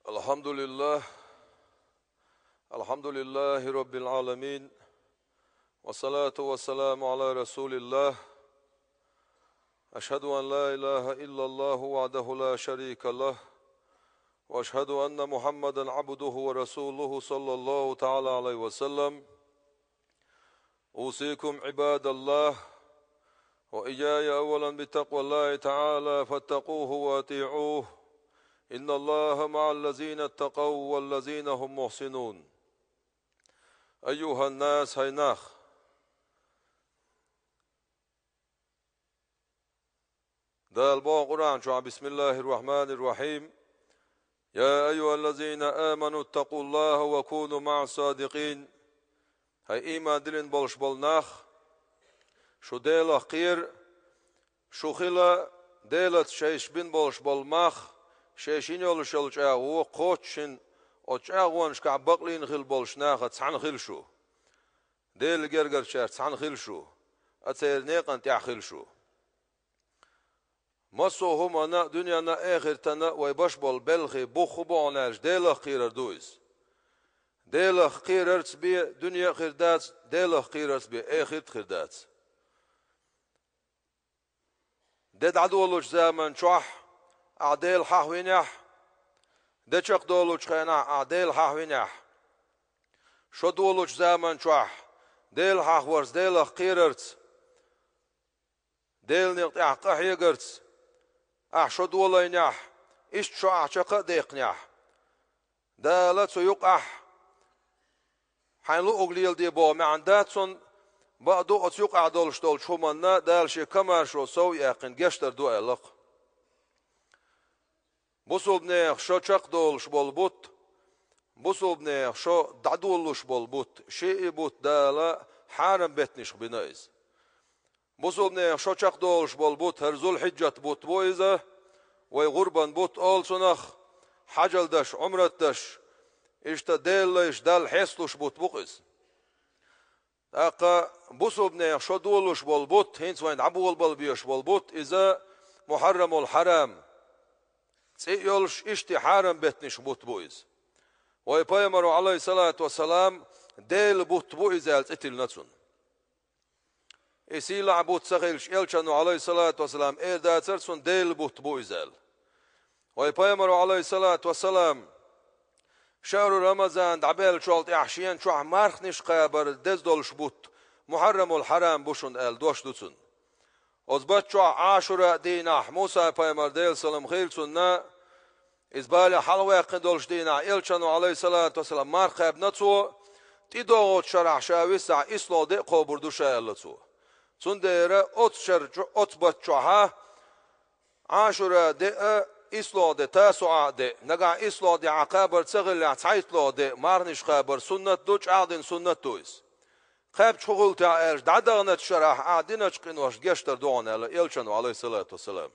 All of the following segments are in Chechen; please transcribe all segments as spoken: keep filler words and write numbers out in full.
الحمد لله. الحمد لله رب العالمين. والصلاة والسلام على رسول الله. أشهد أن لا إله إلا الله وحده لا شريك له. وأشهد أن محمدا عبده ورسوله صلى الله تعالى عليه وسلم. أوصيكم عباد الله وإياي أولا بتقوى الله تعالى فاتقوه وأطيعوه. إن الله مع الذين اتقوا والذين هم محسنون. أيها الناس, хӀай нах! Дала боху Къуръан чохь: بسم الله الرحمن الرحيم. يا أيها الذين آمنوا اتقوا الله وكونوا مع الصادقين. ХӀай ийман диллина болуш болу нах, шу Делах кхера, шу хила Делаца шайша бина болуш болу мах, шайша йина йолуш йолу чӀагӀо кхоччушшина, оцу чӀагӀонашкахь бакълийна хила болуш нахаца цхьаьна хила шу. Делан гергарчаьрца цхьаьна хила шу, а церан некъан тӀехь хила шу. Массо а хӀуманна а, дуьненна а, эхартана а вай беш болу белхи бух хӀун бу аьлча, Делах кхерар ду иза. Делах кхерарца бен дуьне а хир дац, Делах кхерарца бен эхарт а хир дац. Де дӀадолучу заман чохь ахь Дела хьахвинехь, де чекхдолучу хенахь ахь Дела хьахвинехь, шо долучу заман чохь Дела хьахварца, Делах кхерарца, Делан некъа тӀехь къахьегарца ахь шо долайнехь, иштта шо ахь чекх а даьккхинехь, Дала цу юкъахь хьайн луъург леладе боху маьӀна дац цунна, бакъду, оцу юкъахь долуш долчу хӀуманна Дала шен комаьршо сов а яьккхина гечдар ду аьлла-кх. Бусулбанех шо чекхдолуш болу бутт, бусулбанех шо дӀадолуш болу бутт, шиъ бутт Дала хьарам беттанашка бина иза. Бусулбанех шо чекхдолуш болу бутт, хӀара Зулхьиджат бутт бу иза, вай гӀурбан бутт олу цунах, хьажал даш, Ӏумрат даш, иштта Делан лайш Далла хьесталуш бутт бу-кх иза. ТӀаккха бусулбанех шо долуш болу бутт, хӀинца вайн дӀаболабала безаш болу бутт, иза Мухьаррамул-Хьарам, цӀе а йолуш, иштта хьарам беттанашка бутт бу иза. Вай Пайхамаро, Ӏалайхиссалату вассалам, Делан бутт бу иза аьлла цӀе тиллина цунна. И сийлахь бутт ца хилча, Элчано, Ӏалайхиссалату вассалам, эр дацара цунна Делан бутт бу иза аьлла. Вай Пайхамаро, Ӏалайхиссалату вассалам, шахьру Рамазан дӀабаьллачул тӀаьхьа шена чохь мархнаш кхабар деза долуш бутт Мухьаррамул-Хьарам бу шуна аьлла дош ду цунна. Оцу бутт чохь Ӏашура дийнахь Муса-пайхамар, Делан салам хийла цунна, иза балех хьалхаваьккхина долуш дийнахь Элчано, Ӏалайхиссалату вассалам, марха кхаьбна цо, тӀедогӀучу шарахь ша висахь, ислогӀа де а кхобур ду ша аьлла цо. Цундела оцу шар чу-, оцу бутт чохьа Ӏашура де а, ислогӀа де, Тасуъа де, нагахь ислогӀа де ахь кхабар ца хиллехь, цхьайтталгӀа де мархнаш кхабар суннат ду, чӀагӀдина суннат ду иза. Кхаьбча хӀун хуьлу техьа аьлча, дӀадаханчу шарахь ахь диначу къиношна гечдар ду хьуна аьлла Элчано, Ӏалайхиссалату вассалам.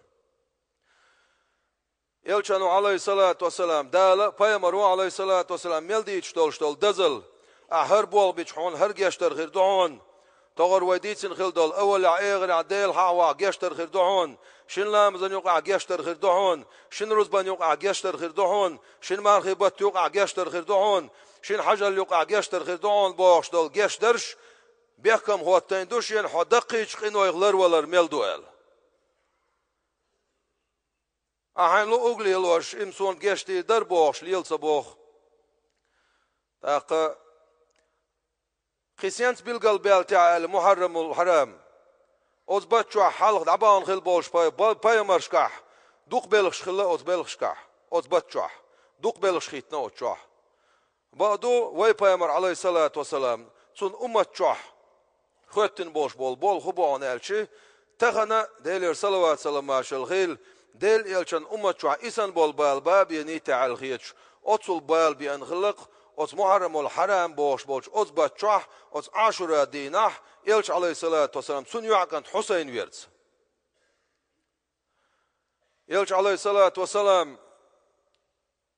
Элчано, Ӏалайхиссалату вассалам, Дала а, Пайхамаро, Ӏалайхиссалату вассалам, мел дийцуш долуш долу дозалла, ахь хӀара болх бича хьуна хӀара гечдар хир ду хьуна. ТохӀара вай дийцина хила долу, авалехь, эхарехь Дела хьахавахь гечдар хир ду хьуна, шина ламазан юкъахь гечдар хир ду хьуна, шина рузбан юкъахь гечдар хир ду хьуна, шина мархи бутт юкъахь гечдар хир ду хьуна, шина хьажал юкъахь гечдар хир ду хьуна бохуш долу гечдарш бехкам хӀоттийна ду шена, хьо даккхийчу къинойх ларвалар мел ду аьлла. Ахь хьайн луъург лелош, и-м суна гечдийр дара бохуш, лела ца боху. ТӀаккха кхин сенца билгалбаьлла техьа аьлла Мухьаррамул-Хьарам, оцу бутт чохь хьалха дӀабахана хила болуш пай-, ба-, пайхамаршкахь дукха белхаш хилла оцу белхашкахь, оцу бутт чохь дукха белхаш хийттина оцу чохь. Бакъду, вай Пайхамар, Ӏалайхиссалату вассалам, цунна уммат чохь хӀоьттина болуш болу болх хӀун бу аьлча, тахана, Делера салават-салам-маршалла хийла, Делан Элчан уммат чохь и санна болу бала бан а бен нийтта аьлла хеташ, оццул бала беана хилла-кх оцу Мухьаррамул-Хьарам бохуш болчу оцу бутт чохь, оцу Ӏашура дийнахь, Элча, Ӏалайхиссалату вассалам, цуьнан йоӀ кӀант Хьусайн верца. Элча, Ӏалайхиссалату вассалам,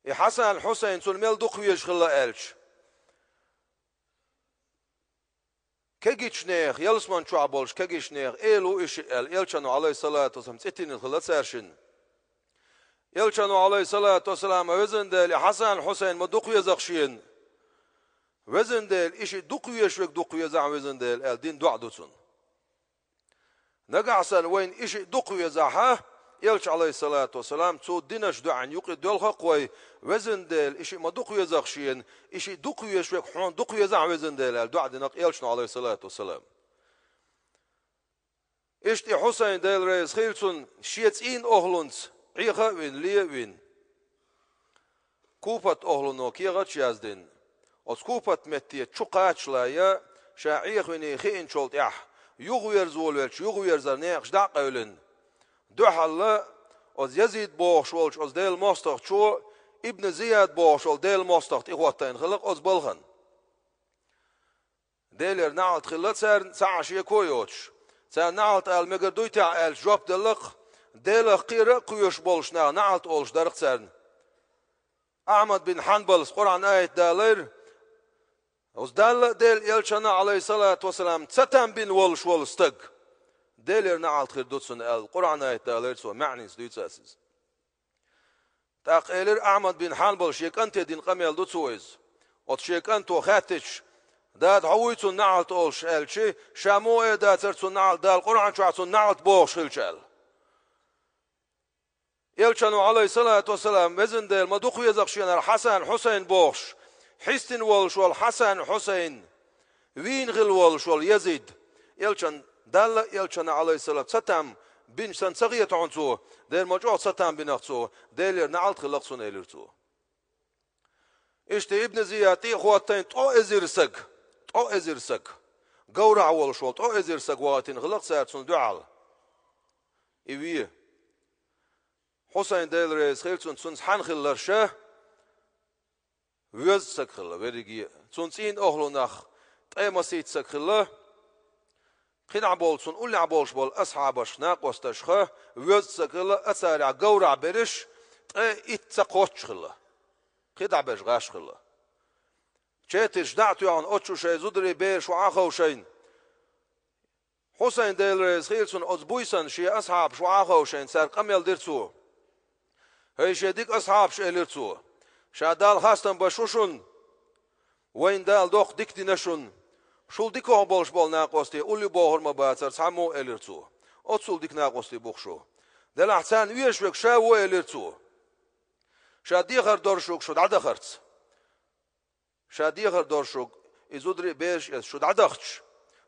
и Хьасан, Хьусайн цунна мел дукха везаш хилла аьлча, кегийчу нехан, ялсаман чохь болчу кегийчу нехан эла ву и шиъ аьлла, Элчано, Ӏалайхиссалату вассалам, цӀе тиллина хилла цара шинна. Элчано, Ӏалайхиссалату вассалам, везан Дела, Хьасан, Хьусайн ма дукха веза-кх шена. Везан Дела, и шиъ дукха везаш верг дукха везахь, везан Дела, аьлла, дина доӀа ду цунна. Нагахь санна вайна и шиъ дукха везахь, Элча, Ӏалайхиссалату вассалам, цо динарчу доӀина юкъе доьлху-кх вай, везан Дела, и шиъ ма дукха веза-кх шена, и шиъ дукха везаш верг хьуна дукха везахь, везан Дела, аьлла, доӀа дина-кх Элчано, Ӏалайхиссалату вассалам. Иштта и Хьусайн, Дела реза хила цунна, шен цӀийнан охӀланца Ӏеха а вина, ле а вина, Куфат охӀлано кехаташ яздина, оцу Куфат метте чу кхаччале, ша Ӏехавина хиъначул тӀаьхьа, юхаверзаволавелча, юхаверзар некъаш дӀа а къевлина, дуьхьал оцу Язид бохуш волчу оцу Делан мостагӀчо Ибн Зияд бохуш волу Делан мостагӀа тӀехӀоттийна хилла-кх оцу балхана. Делера неӀалт хилла царна, цхьа а шеко а йоцуш. Царна неӀалт ала мегар дуй техьа аьлча, жоп делла-кх, Делах кхера а кхоьруш болуш нах неӀалт олуш дара-кх царна. Ахьмад бин Хьанбалс Къуръан аят далийра: «Оцу Далла а, Делан Элчанна а, Ӏалайхиссалату вассалам, цатам бина волуш волу стаг, Делера неӀалт хир ду цунна», аьлла, Къуръан аят далийра цо, маьӀница дуьйцу ас иза. ТӀаккха элира Ахьмад бин Хьанбала, шен кӀанте дина къамел ду цо иза. Оцу шен кӀанто хаьттича: «Дада, хьо вуй цунна неӀалт олуш?» аьлча, ша муха эр дацара цунна неӀалт, Дала Къуръан чохь цунна неӀалт бохуш хилча аьлла. Элчано, Ӏалайхиссалату вассалам, везан Дела, ма дукха веза-кх шена хӀара Хьасан, Хьусайн бохуш, хьистина волуш волу Хьасан, Хьусайн, вийна хилла волуш волу Язид, Элчан Далла а, Элчанна а, Ӏалайхиссалам, цатам бинча санна ца хета хьуна цо, дера ма чӀогӀа цатам бина-кх цо, Делера неӀалт хилла-кх цунна, элира цо. Иштта Ибн Зияд тӀехӀоттийна ткъо эзар саг, ткъо эзар саг, говрахь волуш волу ткъо эзар саг вахийтина хилла-кх цара цунна дуьхьал. И ве. Хьусайн, Дела реза хила цунна, цуьнца хьаьна хилларш а, воьзза саг хилла верриге а. Цуьнан цӀийнан охӀланах ткъе масийтта саг хилла. КхидӀа болу, цунна уллехь болуш болу асхьабаш, накъосташха, воьзза саг хилла, а царах говрахь берш ткъе итт ца кхоччуш хилла. КхидӀа берш гӀаш хилла. Четарш дӀа а тоьхна, оцу чу шайн зударий, бераш вахьа а ховшийна, Хьусайн, Дела реза хила цунна, оцу буьйсанна шен асхьабаш вахьа а ховшийна, цаьрга къамел дира цо. «ХӀай шен дика асхьабаш», — элира цо, — «ша Далла хастам беш ву шуна. Вайна Дала доккха дика дина шуна. Шул дикох болуш болу накъостий улле бохур ма бацара цхьаммо», — элира цо. «Оццул дика накъостий бу-кх шу. Делахь царна везаш верг ша ву», — элира цо. Ша дехар дора шуьга шу дӀадахарца. Ша дехар дора шуьга, и зударий а, бераш а эцна шу дӀадахча,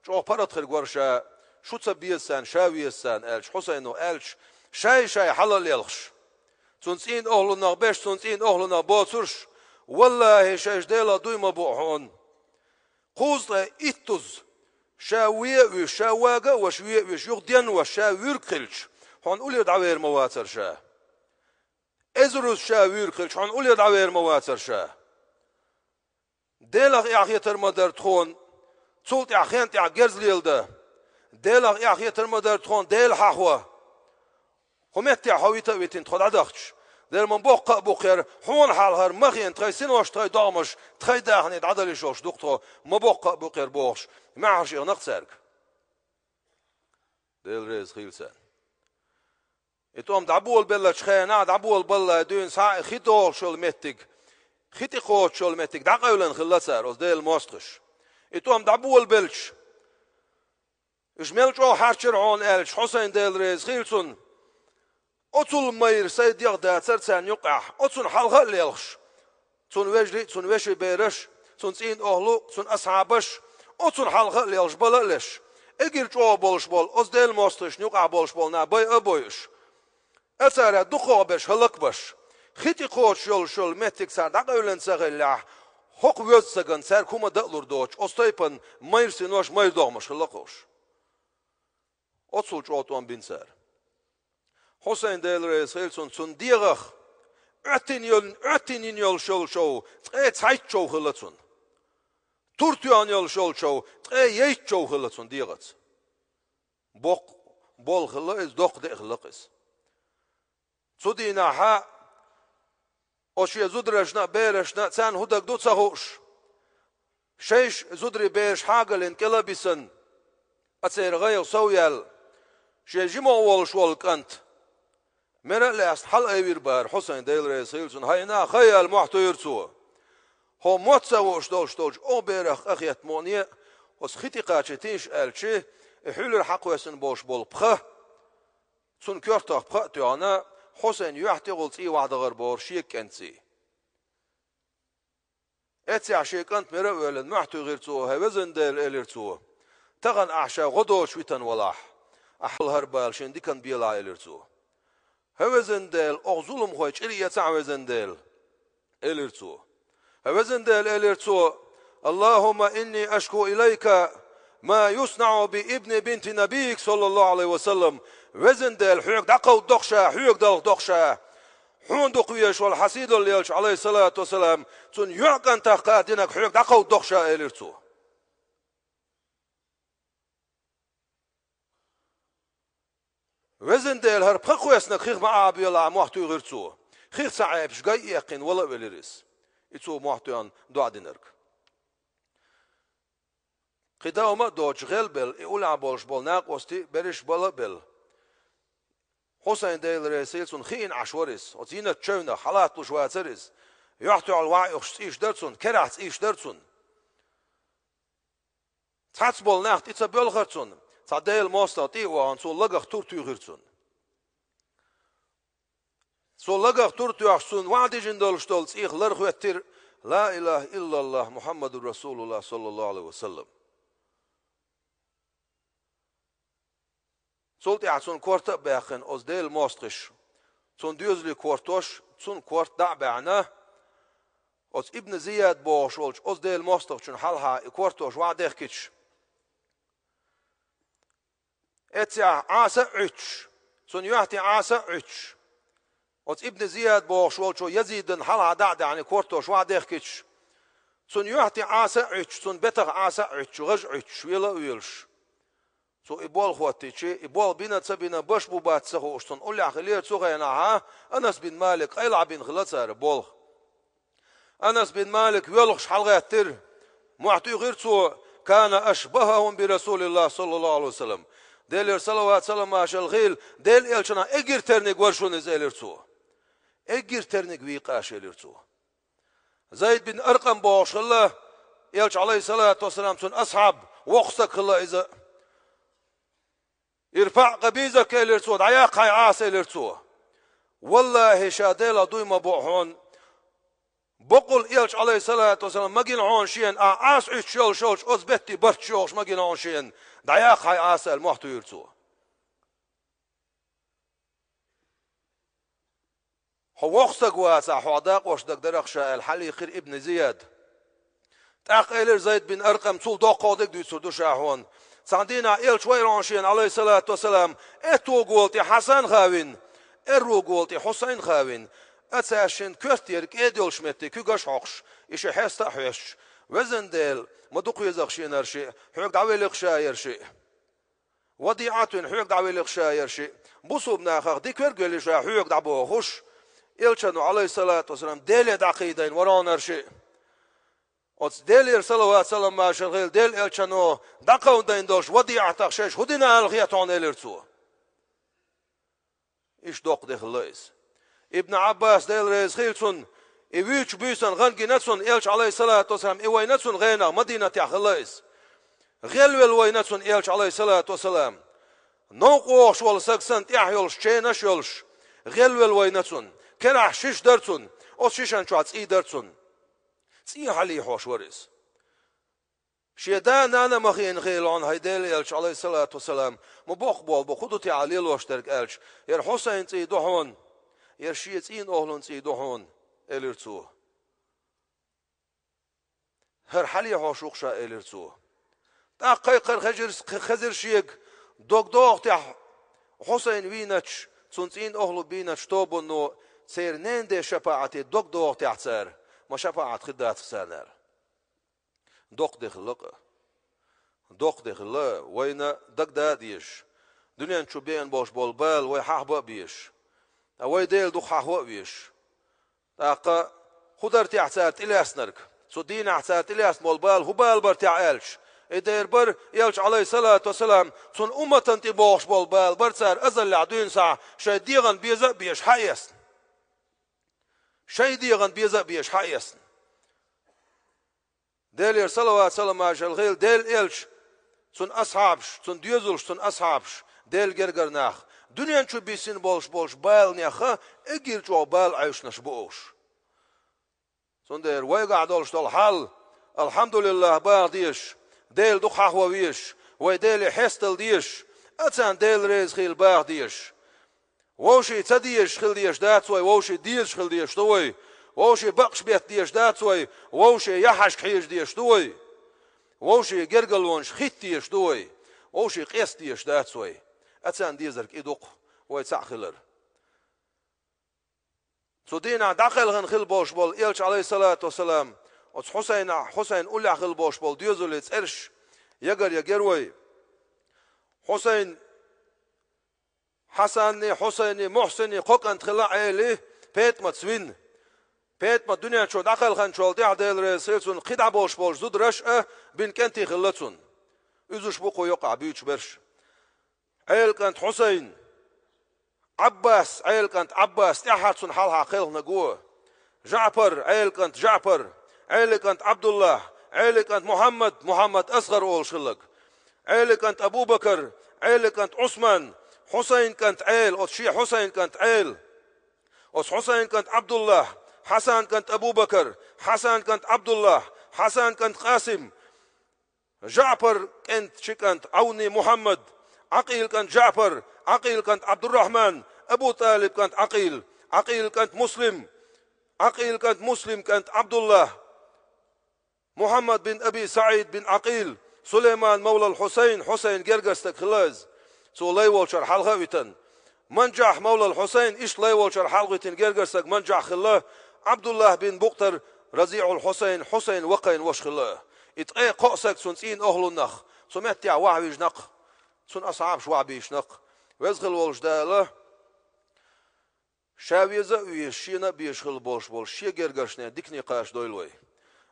чӀогӀа паргӀат хир вара ша, шу ца беза царна, ша веза царна, аьлча, Хьусайно аьлча, шай-шай хьала а лелхаш, цуьнан цӀийнан охӀланах беш, цуьнан цӀийнан охӀланах боцурш: «ВаллахӀи, шайша Делах дуй ма буу хьуна. Кхузткъе иттаза ша ве а вуьйш, ша вага а ваша, ве а вуьйш, юха денна ваша, ша вуьрг хилча, хьуна уллера дӀавер ма вацара ша. Эзаруза ша вуьйр хилча, хьуна уллера дӀавер ма вацара ша. Делах эхь хетар ма дара тхуна, цул тӀаьхьа хен тӀехь герз леладан. Делах эхь хетар ма дара тхуна Дела хьахо. ХӀун меттехь хьо вита а витина тхо дӀадахча. Дера ма боккха а бу-кх хӀара, хьуна хьалхара ма хиъна тхайн синош, тхайн догӀмаш, тхайн дахарш дӀадала йиш йолуш ду-кх тхо, ма боккха а бу-кх хӀара», — бохуш, маьхьарш эхна-кх цаьрга. Дела реза хила царна. И тӀом дӀаболабеллачу хенахь, дӀаболабалале дуьйна схьа а хи догӀуш йолу меттиг, хи тӀекхочуш йолу меттиг дӀакъевлина хилла цара, оцу Делан мостагӀаша. И тӀом дӀаболабелча, уьш мел чӀогӀа хьарчира хьуна аьлча, Хьусайн, Дела реза хила цунна, оцул майра сайн дегӀ дацара царна юккъехь, оцунна хьалха а лелхаш, цуьнан вежарий а, цуьнан вешин бераш а, цуьнан цӀийнан охӀла а, цуьнан асхьабаш а, оцунна хьалха а лелхаш, бала а леш, эггара чӀогӀа болуш болу оцу Делан мостагӀашна юкъахь болуш болу нах байа а бойуш, а цара дукхахберш хӀаллакбеш, хи тӀекхочуш йолуш йолу меттиг цара дӀакъевлина ца хиллехь, хӀокху воьзза сагана цаьрга хӀума дан а лур доцуш, оцу тайпана майра синош, майра догӀмаш хилла-кх уьш. Оццул чӀогӀа тӀом бина цара. Хьусайн, Дела реза хила цунна, цуьнан дегӀах Ӏоьттина йолу, Ӏоьттина йина йолуш йолу чов ткъе цхьайтта чов хилла цуьнан. Тур тоьхна йолуш йолу чов ткъе йтта чов хилла цуьнан дегӀаца. Боккха болу хилла иза, доккха де а хилла-кх иза. Цу дийнахьа оцу шен зударшна а, берашна а, царна хӀун дагадо ца хууш, шайша зударий, бераш хьагалйина кӀела а бисина, а церан гӀайгӀа сов яьлла, шен жима волуш волу кӀант, Мера а лаьцна хьалаайвира бара Хьусайн, Дела реза хилва цунна, хьайна а хай аьлла, мохь туьйхира цо. Хьо мотт ца вууш долуш долчу оха берах къахетта мукъане а, оцу хи тӀе кхача тийша аьлча, и хьуьлара хьакхоьссина болуш болу пха, цунна коьртах пха а тоьхна, Хьусайн юьхь тӀехула цӀий вахьа дахар бохура шега кӀентан цӀий. Эццехь шен кӀант мера а воьллина, мохь туьйхира цо, хӀай везан Дела, элира цо, тахана ахь ша гӀо доцуш витина валахь, ахь хьалхара бала шен диканна белахь, элира цо. ХӀай везан Дела, оха зуламхой чӀир эцахь, везан Дела, элира цо. ХӀай везан Дела, элира цо, Аллахумма инни ашку илайка ма юснаӀу би ибни бинти набийик, саллаллаху алейхи ва саллам, везан Дела, хьоьга дӀакховдадо-кх ша, хьоьга далхадо-кх ша, хьуна дукха везаш волу хьан сийдолу элча, алейхиссалату вассалам, цунна йоьӀан кӀантах кхара динарг хьоьга дӀакховдадо-кх ша, элира цо. Везан Дела, хӀара пха кхоьссинарг хих ма Ӏабола, мохь туьйхира цо. Хих ца Ӏебаш, гай а эккхина, вала а велира иза. И цо мохь тоьхна доӀа динарг. Кхин дӀа хӀума а доцуш, гӀелбелла, и уллехь болуш болу накъостий а, берриш а бала а белла, Хьусайн, Дела реза хилва цунна, хиъна Ӏаш вара иза. Оцу зийнат чевнах хьалатталуш вацара иза. Юьхь тӀехула вахьа оьхуш цӀийш дара цунна, керахь цӀийш дара цунна. Цхьацца болу нах тӀе ца боьлхура цунна, цхьа Делан мостагӀа тӀе а вахана, цо лагах тур туьйхира цунна. Цо лагах тур тоьхча, цунна вахьа дижина долуш долу цӀийх лар хӀоьттира: «Ла илаха иллаллах, Мухаммадур Расулуллах, саллаллаху алейхи ва саллам». Цул тӀаьхьа цунна корта а баьккхина оцу Делан мостагӀаша, цунна доьзале кортош, цунна корта дӀа а баьхьна, оцу Ибн Зияд бохуш волчу оцу Делан мостагӀчунна хьалха и кортош вахьа дехкича, эццехь Ӏаса а Ӏуьттуш, цунна юьхь тӀе Ӏаса а Ӏуьттуш, оцу Ибн Зияд бохуш волчо Язидан хьалха дӀа а даьхьна, кортош вахьа дехкича, цунна юьхь тӀе Ӏаса а Ӏуьттуш, цунна бетах Ӏаса а Ӏуьттуш, гӀаж а Ӏуьттуш, вела а велаш, цо и болх хӀоттийча, и болх бина а ца бина, баш бу бац ца хууш, цунна уллехь хилира цу хенахь Анас бин Малик, къайлаха бина хилла цара болх. Анас бин Малик воьлхуш хьалагӀаьттира, мохь туьйхира цо: «Кана ашбахахум би Расулиллах, саллаллаху алейхи ва саллам». Делера салават-салам-маршалла хуьлда, Делан элчанах эггара терниг вара шуна иза, элира цо. Эггара терниг вийкъа аш, элира цо. Зайд бин Аркъам бохуш хилла, элча, алейхиссалату вассалам, цуьнан асхьаб, воккха стаг хилла иза. «ИрфаӀ къабизак», элира цо, «дӀаяккха хьайн Ӏаса», элира цо. «Валлахи, ша Делах дуй ма бу хьуна, бакъволу элча, алейхиссалату вассалам, ма гина хьуна шена, ахь Ӏаса Ӏуьттуш йолуш йолчу оцу бетте барт йогӀуш ма гина хьуна шена, дӀаяккха хьайн Ӏаса», аьлла, мохь туьйхира цо. «Хьо воккха стаг вацахь, хьох дакъош дагадара-кх ша», аьлла, хьалийкхира Ибн Зияд. ТӀаккха элира Зайд бин Аркъам: «Цул доккхагӀа дерг дуьйцур ду ша хьуна. Цхьана дийнахь элча вайра хьуна шена, алейхиссалату вассалам, аьтту гӀоле тӀе Хьасан хан вина, аьрру гӀоле тӀе Хьусайн хан вина, а цаьршинна коьртера кӀеда йолуш метте куьгаш а хьокхуш, и ши хьеста а хьоьстуш: „Везан Дела, ма дукха веза-кх шена хӀара шиъ, хьоьга дӀавели-кх ша хӀара шиъ. ВадиӀат вина, хьоьга дӀавели-кх ша хӀара шиъ. Бусулба нахах дика верг велий ша хьоьга дӀа“, – бохуш, элчано, алейхиссалату вассалам, Деле дӀакхийдайна вара хьуна хӀара шиъ. Оцу Делера салават-салам-маршалла хуьлда, Делан элчано дӀакховдийна долуш ВадиӀатах шайша хӀун дина ала хета хьуна», – элира цо. Иштта доккха де хилла иза. Ибн Ӏаббас, Дела реза хуьлда цунна, и вуьйцучу буьйсанна гӀан гина цунна, элча, алейхиссалату вассалам, и вайна цунна гӀенах, Мадинатехь хилла иза. ГӀелвелла вайна цунна элча, алейхиссалату вассалам. Новкъа вогӀуш волу саг санна, тӀехь йолуш, ченаш а йолуш, гӀелвелла вайна цунна. Керахь шиша дара цунна, оцу шишан чохь цӀий дара цунна. ЦӀий хьалийхьош вара иза. Шен да-нана ма хиъна хилла хьуна, хӀай Делан элча, алейхиссалату вассалам, ма боккха болх бу, хӀун ду те ахь лелош дерг аьлча, хӀара Хьусайн цӀий ду хьуна, хӀара шен цӀийнан охӀлун цӀий ду хьуна, элира цо. ХӀара хьалийхьош ву-кх ша, элира цо. ТӀаккха кхайкхар хезира, хезира шега, дог догӀу тӀехь Хьусайн вийначу, цуьнан цӀийнан охӀлу бийначу тобанно, церан ненан ден шапаӀате дог догӀу тӀехь цара, ма шапаӀат хир дац-кх царна аьлла. Доккха де хилла-кх. Доккха де хилла, вайна дагада а дезаш, дуьнен чу беана болуш болу бала вай хьахаба а безаш, ткъа вай Дела дукха хьахо а везаш. ТӀаккха хӀун дара техьа цара тӀелаьцнарг? Цу дийнахь цара тӀелаьцна болу бала хӀун бала бара техьа аьлча, И дера бара, Элча, Ӏалайхиссалату вассалам, цунна умматана тӀе бохуш болу бала бара цара азаллехь дуьйна схьа шайн дегӀан беза а безаш хьаэцна. Шайн дегӀан беза а безаш хьаэцна. Делера салават-саламаш хила Делан Элча, цуьнан асхьабаш, цуьнан доьзалш, цуьнан асхьабаш, Делан гергара нах, дуьнен чу бисина болуш болчу баланеха эггара чӀогӀа бала Ӏаьвшинарш бу уьш. Цундела вайгахь долуш долу хьал, алхьамдулиллахӀ, баха дезаш, Дела дукха хьахо везаш, вай Деле хьестал дезаш, а царна Дела реза хила баха дезаш. Вовшийн ца дезаш хила дезаш дац вай, вовшийн дезаш хила дезаш ду вай. Вовшийн бакъаш бетта дезаш дац вай, вовшийн яхьашка хьежа дезаш ду вай. Вовшийн гергарлонаш хӀитта дезаш ду вай, вовшийн къеста дезаш дац вай. А царна дезарг и ду-кх, вай цхьаъ хилар. Цу дийнахь дӀакхелхина хила болуш болу Элча, Ӏалайхиссалату вассалам, оцу Хьусайнахь, Хьусайн уллехь хила болуш болу доьзале цӀераш ягар ягар вай. Хьусайн, Хьасанни, Хьусайни, Мухьсини кхо кӀант хилла Ӏели, ПетӀамаца вина. ПетӀамат дуьнен чу дӀакхелхинчул тӀаьхьа, Дела реза хила цунна, кхидӀа болуш болчу зударша а бина кӀентий хилла цунна. Уьзуш бу кху юкъахь буьйцуш берш. Ӏелин кӀант Хьусайн, Ӏаббас, Ӏелин кӀант Ӏаббас, тӀаьххьара цунна хьалха кхелхинарг ву. ЖаӀпар, Ӏелин кӀант ЖаӀпар, Ӏелин кӀант Ӏабдуллахь, Ӏелин кӀант Мухьаммад, Мухьаммад Асгар олуш хилларг. Ӏелин кӀант Абу-Бакар, Ӏелин кӀант Ӏусман, Хьусайн кӀант Ӏели, оцу шен Хьусайн кӀант Ӏели. Оцу Хьусайн кӀант Ӏабдуллахь, Хьасан кӀант Абу-Бакар, Хьасан кӀант Ӏабдуллахь, Хьасан кӀант Къасим, ЖаӀпар кӀентан ши кӀант Ӏавни Мухьаммад, Ӏакъилан кӀант ЖаӀпар, Ӏакъилан кӀант Ӏабдуррахьман, Абу ТӀалибан кӀант Ӏакъил, Ӏакъилан кӀант Муслим, Ӏакъилан кӀант Муслиман кӀант Ӏабдуллахь, Мухьаммад бин Аби СаӀид бин Ӏакъил, Сулайман мавлал Хьусайн, Хьусайнан гергара стаг хилла иза. Цо лай волчара хьалха а витина. Манжахь мавлал Хьусайн, иштта лай волчара хьалха витина гергара стаг Манжахь хилла, Ӏабдуллахь бин Букътар, РазиӀул Хьусайн, Хьусайнан вакхайна ваша хилла. И ткъе кхоъ стаг цуьнан цӀийнан охьалуннах, цу меттехь вахьа вижина-кх, цуьнан асхьабаш вахьа бийшина-кх. Веза хила волчу Дала, Ша веза а везаш, Шена а безаш хила болуш болу Шен гергаршна дикане кхачадойла вай.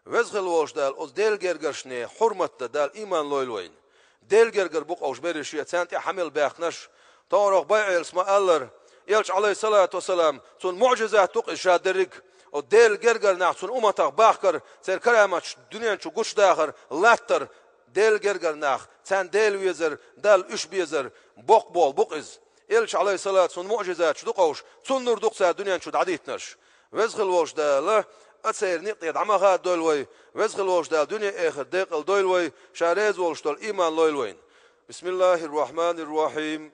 Веза хила волчу Дала оцу Делан гергаршна хьурмат дан Дала ийман лойла вайна. Делан гергара бу-кх уьш берриш а, царна тӀе хьан мел баьхкинарш. ТӀаьххьара БайӀелас ма-аллара, Элча, Ӏалайхиссалату вассалам, цуьнан муӀжизат ду-кх иза ша дерриг а. Оцу Делан гергара нах цуьнан умматах бахкар, церан караматаш дуьнен чу гучудахар, латтар, Делан гергара нах, царна Дела везар, Далла уьш безар, боккха болу бу-кх иза. Элча, Ӏалайхиссалату, цуьнан муӀжизаташ ду-кх уьш, цуьнан нур ду-кх цара дуьнен чу дӀадиттинарш. Веза хила волчу Дала, а церан некъа тӀе дӀа ма хададойла вай, веза хила волчу Дала дуьне а, эхарт а декъала дойла вай, Ша реза волуш долу ийман лойла вайна. بسم الله الرحمن الرحيم.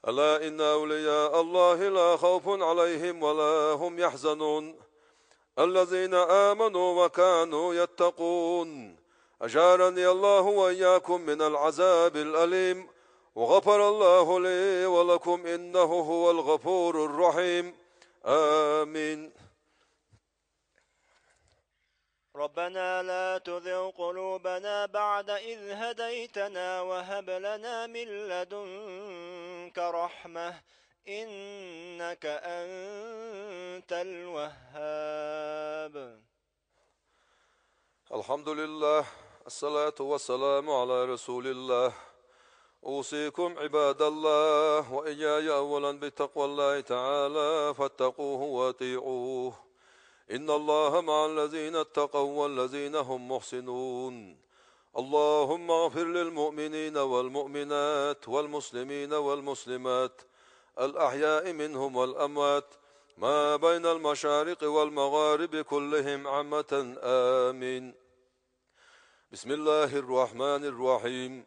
ألا إن أولياء الله لا خوف عليهم ولا هم يحزنون. الذين آمنوا وكانوا يتقون. أجارني الله وإياكم من العذاب الأليم، وغفر الله لي ولكم، إنه هو الغفور الرحيم. آمين. ربنا لا تزغ قلوبنا بعد إذ هديتنا وهب لنا من لدنك رحمة، إنك أنت الوهاب. الحمد لله، الصلاة والسلام على رسول الله. أوصيكم عباد الله وإياي أولا بتقوى الله تعالى، فاتقوه وأطيعوه. إن الله مع الذين اتقوا والذين هم محسنون. اللهم اغفر للمؤمنين والمؤمنات والمسلمين والمسلمات الأحياء منهم والأموات ما بين المشارق والمغارب كلهم عامة. آمين. بسم الله الرحمن الرحيم.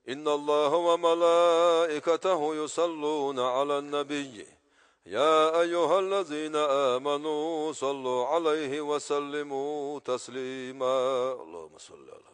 إن الله وملائكته يصلون على النبي. يا أيها الذين آمنوا صلوا عليه وسلموا تسليما. اللهم صل على